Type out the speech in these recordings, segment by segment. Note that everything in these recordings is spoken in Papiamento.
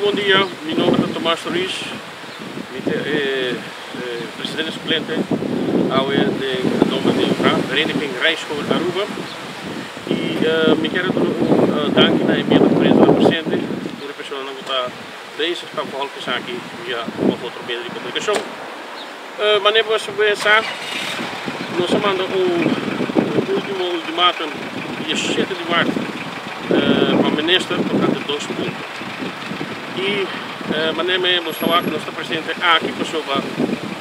Bon dia, mi nomber ta Tomas Ruiz, mi ta e presidente suplente awe den nomber di Vereniging Rijschool Aruba y mi kier a duna un danki na e miembro prensa presente, tur e personanan cu ta bezig pa volg esaki via un of otro medio di comunicacion. Manera bo a sa, nos a manda un ultimo ultimatum dia shete di mart pa minister tocante dos punto. Y manera mi bo sa wak nos ta presente aki pasobra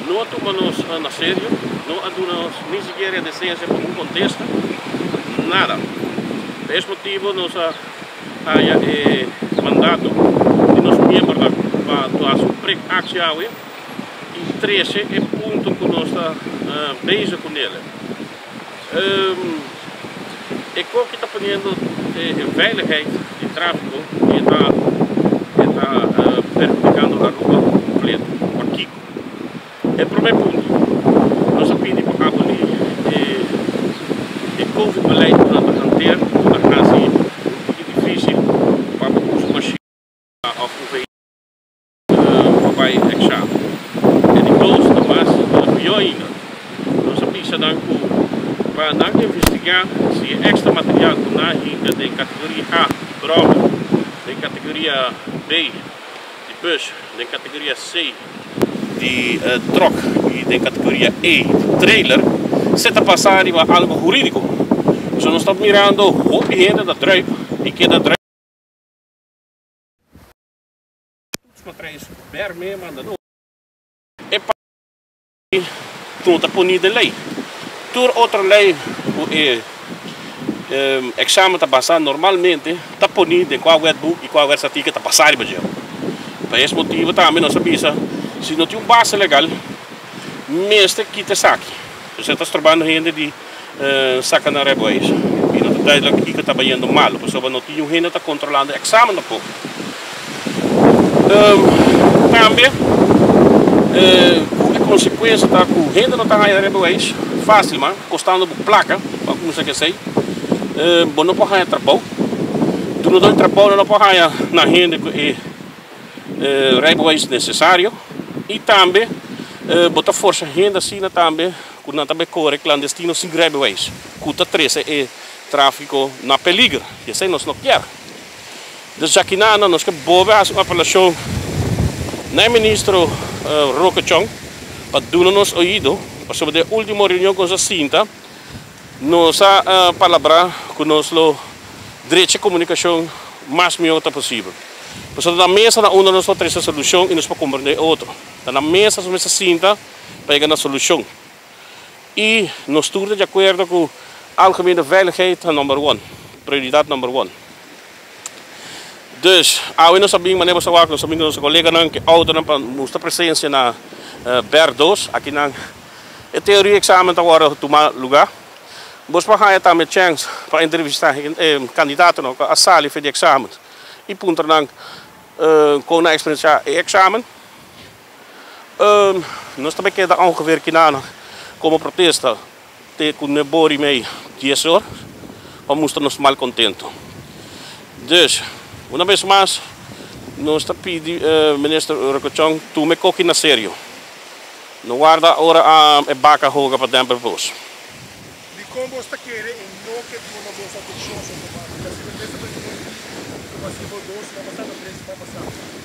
no a tuma nos na serio, no a duna nos ni sikiera e decencia pa un contesta, nada. Pa es motibo nos a haya e mandato di nos miembronan pa haci un prek actie awe. I trese e punto ku nos ta bezig ku nele. E koki ta poniendo e veiligheid di trafiko i e ta e ta perhudikando Aruba kompleto. Pakiko? E prome punto, nos a pidi pa aboli e e covid beleid ku nan ta hanteer ku ta hasi un tiki difisil pa bo usa mashin òf un vehíkulo. Pa bai examen. E di dos ta mas pió ainda. Nos a bisa nan ku pa nan investigá si e extra material ku nan a hinka den kategoria A di bròmer, den kategoria B di bus, den kategoria C di tròk i den kategoria E di trailer, se ta basá riba algu hurídiko. So nos ta mirando hopi hende ta drùip i keda drùip. Toetsmatrijs Berme manda nos e parti ku no ta poni den lei. Tur otro lei ku e eksamen ta basa normalmente ta poni den kua wetboek i kua wetsartikel ta basa riba dje. Pa es motibu tambe nos a bisa si no tin un base legal mester kita esaki. Esei ta strobando hende di saka nan rijbewijs i no ta duidelijk kiko ta bayendo malo pasobra no tin niun hende ta kontrolando e eksamen tampoco. Tambe ku e konsekuensia ta ku hende no ta haña rijbewijs fásil man kostando bo plaka pa kuminsá ku esei bo no por haña trabou dunadó di trabou no por haña nan hende ku e rijbewijs nesesario i tambe bo ta forsa hende asina tambe ku nan ta bai kore klandestino sin rijbewijs ku ta trese e tráfiko na peliger i esei nos no kier. Dus djakinana nos ke bolbe hasi un apelashon na e ministro Roque Chong pa duna nos oido pasobra den e ultimo reunion ku nos a sinta nos a palabrá ku nos lo drecha komunikashon mas mihó ta posibel. Pasobra ta na mesa na unda nos lo trese solushon i nos por komprendé e otro. Ta na mesa nos mester sinta pa yega na solushon. I nos tur ta di akuerdo ku algemene veiligheid ta number one, prioridat number one. Dus, awe nos a bin, manera bo sa wak, nos a bin ku nos koleganan, ku e outonan pa mustra presensia na Ber dos. Akinan e teoria eksamen ta wòrdu tuma lugá. Bos por haña tambe chèns pa entrevistá e kandidatonan ku a sali for di eksamen i puntra nan kon nan a eksperensiá e eksamen. Nos ta bai keda ongeveer kinan komo protesta te ku nuebe i mei, dies or pa mustra nos malkontento. Dus, una bes mas nos ta pidi Minister Rocochon tuma e koki na serio. No warda ora e baka hoga pa demper bos. Dikon bos ta kere e no ke duna bos atenshon so Tomas? Ta si minister presidente ku a sibo dos siman pasá ta tres siman pasá.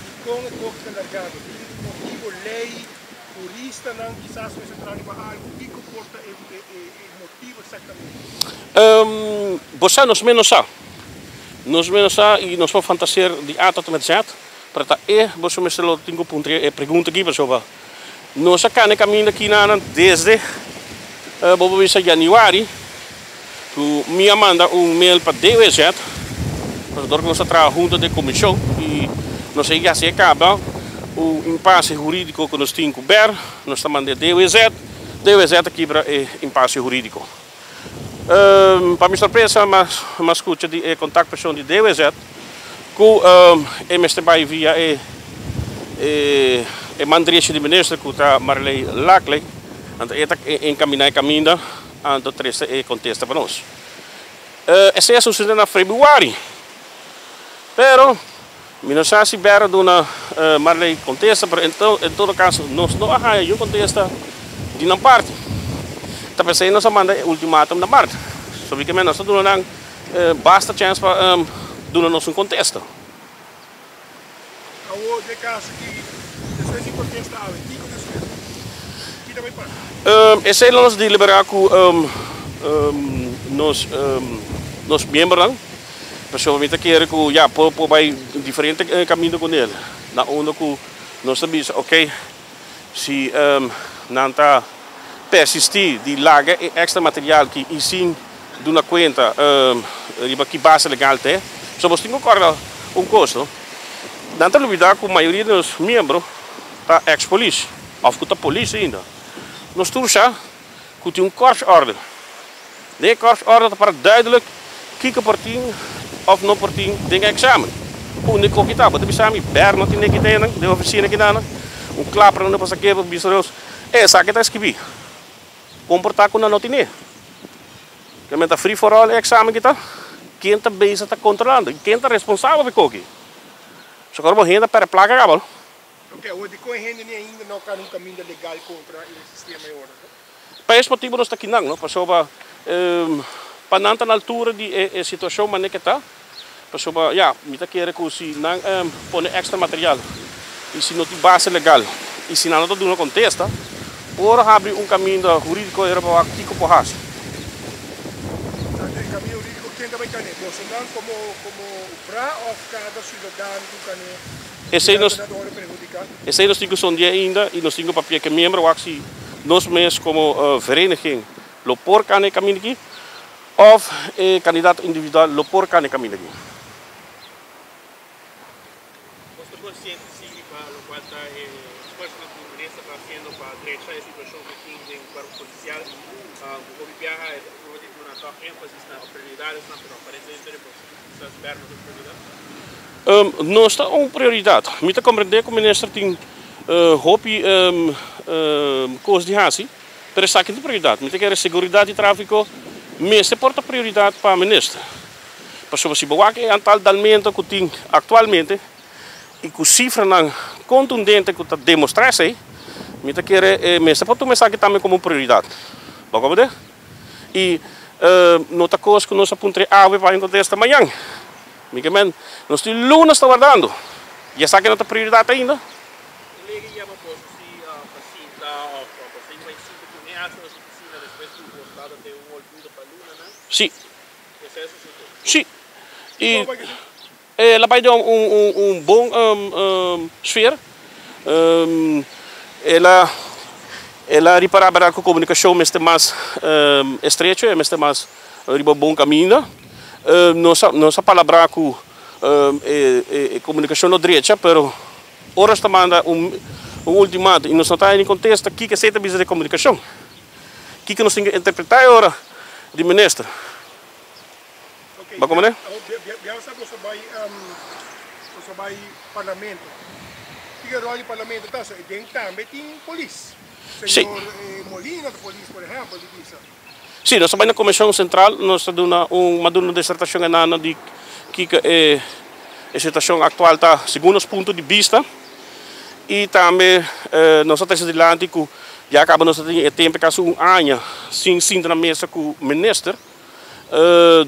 Dikon e koki ta largado? Tin un motibo, lei, turistanan kisas mester traha riba algu? Kiko por ta e motibo eksaktamente? Bo sa nos mes no sa. Nos mes no sa i nos por fantaseer di A tot en met Z, pero ta e boso mester lo tin ku puntra e pregunta aki pasobra Nos a kana e kaminda aki nan desde bo por bisa januari ku mi a manda un mail pa DWZ pasobra dor ku nos a traha hunto den komishon i nos a yega hasi e kaba un impase huridiko ku nos tin ku ber nos ta manda e DWZ, DWZ a kibra e impase huridiko. Pa mi sorpresa mi a skucha di e kontaktpersoon di DWZ ku e mester bai via e e man derecho di minister ku ta Marley Laclay anto e ta enkaminá e kaminda anto trese e kontesta pa nos. Esei a susede na febrüari pero. Mi no sa si Berra duna Marley kontesta, pero en todo kaso nos no a haña niun kontesta di nan parti. Ta p'esei nos a manda e ultimatum na Mart. Sobikamente nos ta duna nan basta chèns pa duna nos un kontesta. Awor den kaso ki despues di protesta awe, kiko despues? Ki ta bai pasa? Esei lo nos deliberá ku nos nos miembronan, pasobra mi ta kere ku ya por por bai diferente kaminda ku nel, na unda ku nos ta bisa ok si nan ta persistí di laga e extra material ki i sin duna kuenta riba ki base legal ta e. So bos tin ku kòrda un kos no, nan ta lubidá ku mayoria di nos miembro ta eks polis òf ku ta polis ainda. Nos tur sa ku tin un korpsorde. Den e korpsorde ta para duidelik kiko por tin òf no por tin den e eksamen. Unda e koki ta? Bo ta bisa mi bèr no tin neki ta einan den ofisina kinan. Un klapper no por sa ke bo bisa nos e esaki ta skibí. Komportá ku nan no tine. Ke men ta free for all e eksamen ki ta? Ken ta bezig ta kontrolando? I ken ta responsabel pa e koki? So kor bo hende a pèrdè plaka kaba. Ok, awor dikon e hende ni ainda no kana un kaminda legal kontra e sistema e ora? Pa es motibu nos ta kinan, no? Pasobra pa nan ta na altura di e situashon manera ke ta. Pasobra ya, mi ta kere ku si nan pone extra material i si no tin base legal i si nan no ta duna kontesta, por habri un kaminda hurídiko era pa wak kiko por hasi. Tantu e kaminda hurídiko ken ta bai kane? Bosonan komo komo bra òf kada siudadano ku kane Esei nos esei nos tin ku sondia ainda i nos tin ku papia ku e miembro wak si nos mes komo vereniging lo por kane e kaminda aki. Of e kandidato individual lo por kana e kaminda aki. Nos ta konsiente si riba lokual ta e esfuersonan ku minister ta hasiendo pa drecha e situashon ku tin den kuerpo polisial. Ku hopi biaha e ta prueba di duna tòg énfasis na prioridadesnan, pero aparentemente riba kisas bèr no ta un prioridat. Nos ta un prioridat. Mi ta komprendé ku minister tin hopi kos di hasi. Pero esaki ta prioridat. Mi ta kere seguridat di trafiko mester por ta prioridat pa minister. Pasobra si bo wak e antal dalmento ku tin aktualmente i ku sifranan kontundente ku ta demostra esei, mi ta kere e mester por tuma esaki tambe komo un prioridat. Bo komprende? I no ta kos ku nos a puntra e awe pa enkontra esta mañan. Mi ke men, nos tin lunas ta wardando i esaki no ta prioridat ainda. E lege yama boso si pa sinta of pa sinta bai sinta ku un hasta na su oficina despues ku boso tabata den un olvido pa lunanan? Si. Esei a sucede? Si. I el a bai den un un bon sfeer. El a el a ripara berdad ku komunikashon mester mas estrecho, e mester mas riba bon kaminda. Nos a nos a palabrá ku e komunikashon lo drecha, pero Ora nos ta manda un ultimato y nos no ta haya ni contesta, kiko esey ta bisa di comunicacion? Kiko nos tin ke interpreta e ora di minister? Bo comprende? Biaha sa boso bai boso bai parlamento. Kiko e rol di parlamento ta? So den tambe tin polis. Señor Molina ta polis por ehempel di bisa. Si, nos ta bai na Comision Central, nos ta duna un maduna un disertacion enano di kiko e e situacion actual ta segun nos punto di bista y tambe nos ta trece dilanti cu ya caba nos ta tin e tempo casi un aña sin sinta na mesa cu minister,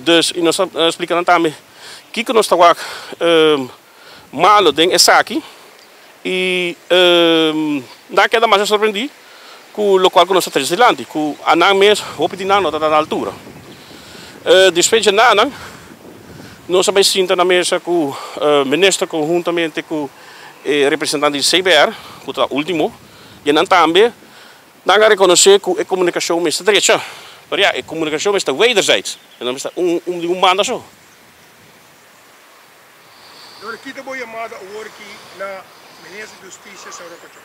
dus y nos ta splica nan tambe kiko nos ta wak malo den esaki y nan a keda masha sorprendí cu locual cu nos ta trece dilanti, cu anan mes hopi di nan no ta na altura. Despues dje nanan nos a bay sinta na mesa cu minister conhuntamente cu e representante di CBR cu ta ultimo y nan tambe nan a reconoce cu e comunicacion mester drecha, pero ya e comunicacion mester wederzijds, e no mester un di un banda so. Dor kita bo yamada awor ki na Minister di Hustisia, Sauro Pacho?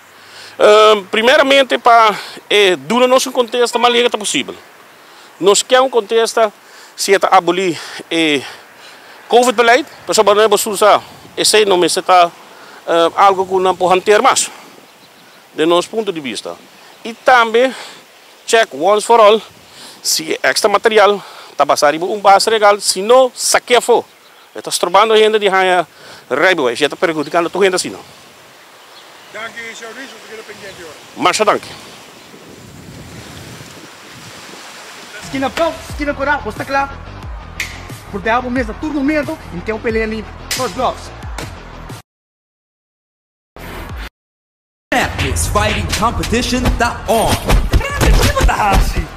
Primeramente pa e duna nos un kontesta mas lihe ta posibel. Nos ke un kontesta si e ta aboli e Covid beleid, pasobra no e bo susa esei no mester ta algo ku nan por hanteer mas, den nos punto di bista. I tambe check once for all si e extra material ta basa riba un base legal, si no, saké afó. E ta strobando hende di haña rijbewijs i e ta perhudikando tur hende asina. Danki Sheldrish, nos ta keda pendiente ora. Masha danki. Skina blauw, skina kora, bo sta kla? Proteha bo mes na tur momento i mete un pelea limpi. First Gloves. Madness Fighting Competition ta on! Brother, ki bo ta hasi?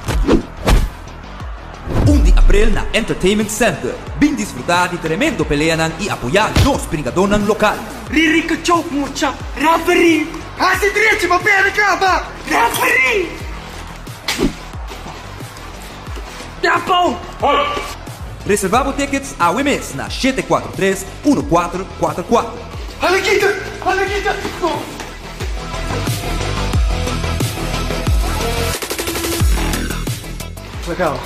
Un di april na Entertainment Center. Bin disfruta di tremendo peleanan y apoya nos bringadornan local. Riri kachou mucha, referee! Hasi drechi pa perde kaba, referee! Tempo! Reserva bo tickets awe mes na 743 1444. Hala kita! Hala kita! No! Legal.